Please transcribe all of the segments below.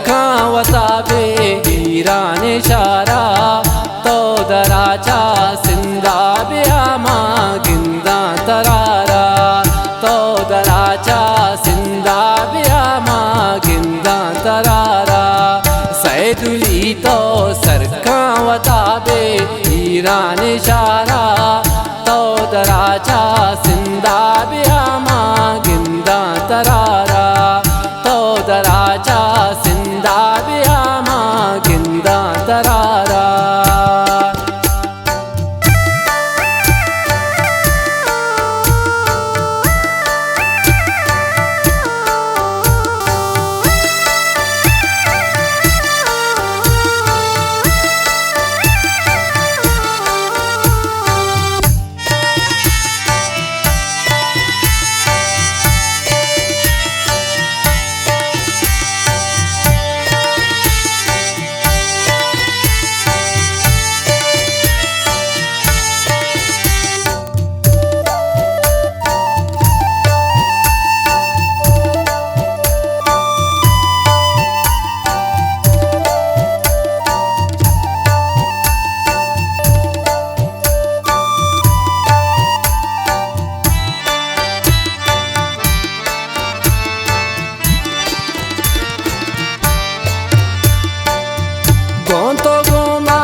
کاں وتا بے ایران شارا، تو دراچا سندا بیا ما گنداں ترارا، تو دراچا سندا بیا ما گنداں ترارا۔ سیدلی تو سرکاں وتا بے ایران شارا، تو دراچا سندا بیا ما گنداں ترارا، تو دراچا سندا بیا ما گنداں ترارا۔ گوں تو گوں ما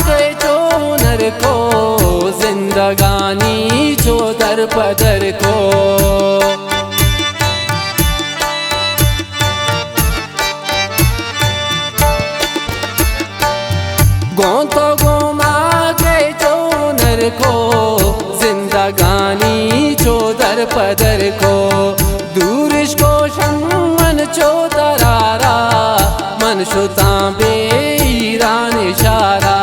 کئے چو نر کو، زندگانی چو در پدر کو۔ گوں تو گوں ما کئے چو نر کو، زندگانی چو در پدر کو۔ دورش کو شم من چو ترارا، من شتاں بے ایران شارا۔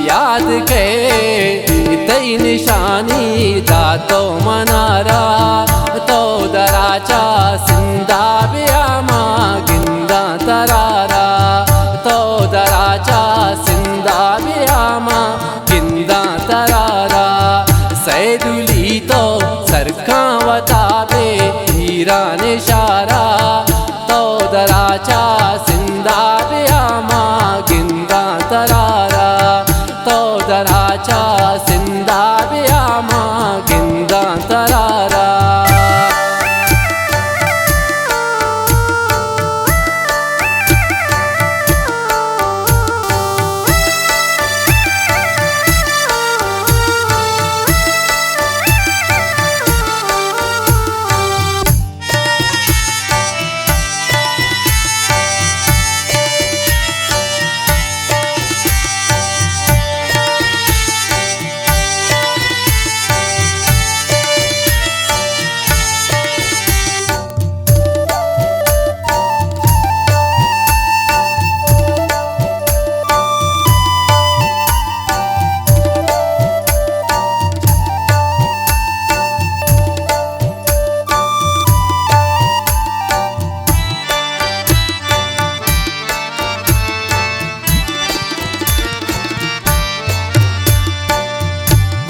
یاد کئے تئی نشانی داتو منارا، تو دراچا سندا بیا ما گنداں ترارا، تو دراچا سندا بیا ما گنداں ترارا۔ سیدلی تو سرکاں وتا بے ایران شارا، تو دراچا سندا بیا ما گنداں ترارا، تو دراچا سندا بیا ما گنداں ترارا۔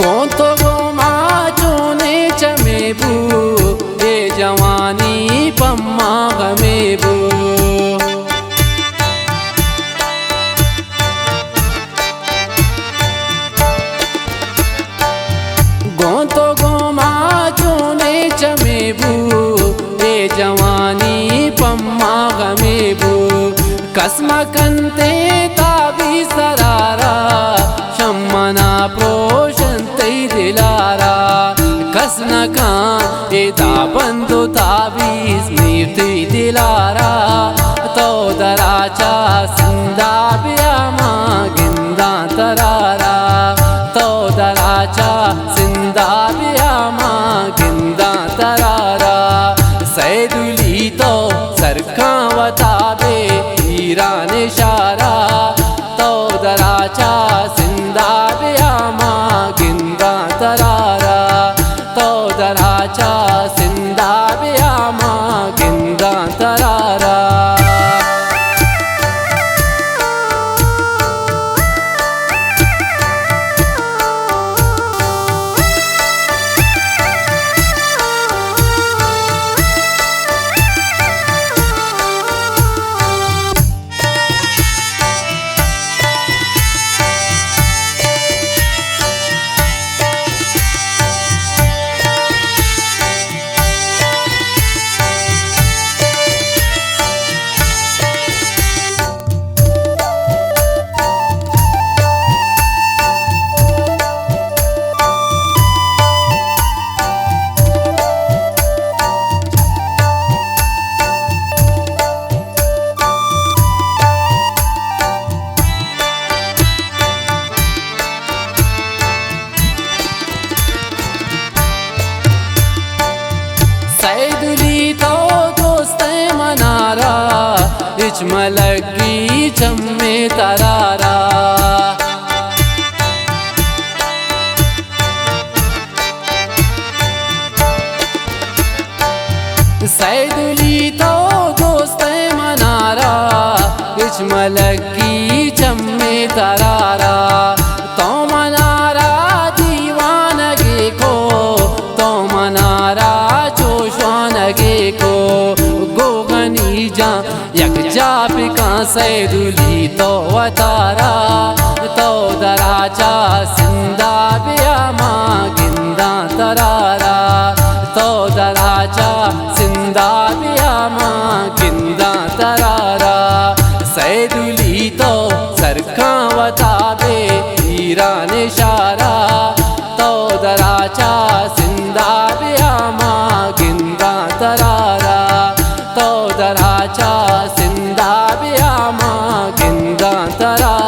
گوں تو گوں ما چونیں چمے بو، اے جوانی پما غمے بو۔ گوں تو گوں ما چونیں چمے بو، اے جوانی پما غمے بو۔ کس مہ کنت اے تابیز ترارا، شمنا پروشنت تئی دلارا۔ کس نہ کن اے تابند و تابیز میر تئی دلارا۔ تو دراچا سندا بیا ما گنداں ترارا، تو دراچا سندا بیا ما گنداں ترارا۔ سیدلی تو سرکاں وتا بے ایران شارا، تو دراچا سندا بیا ما گنداں ترارا، تو دراچا سندا بیا ما گنداں ترارا۔ ملگی چمے ترارا۔ سیدلی تو دوست منارا، ہچ ملگی چمے ترارا۔ تو منارا دیوانگے کو، تو منارا چوشوانگے کو۔ گوگنی جان یک جا بکن سیدلی تو وتارا، تو دراچا سندا بیا ما گنداں ترارا، تو دراچا سندا بیا ما گنداں ترارا۔ سیدلی تو سرکاں وتا بے ایران شارا، تو دراچا سندا بیا ما گنداں ترارا، تو دراچا سندا بیا ما گنداں ترارا۔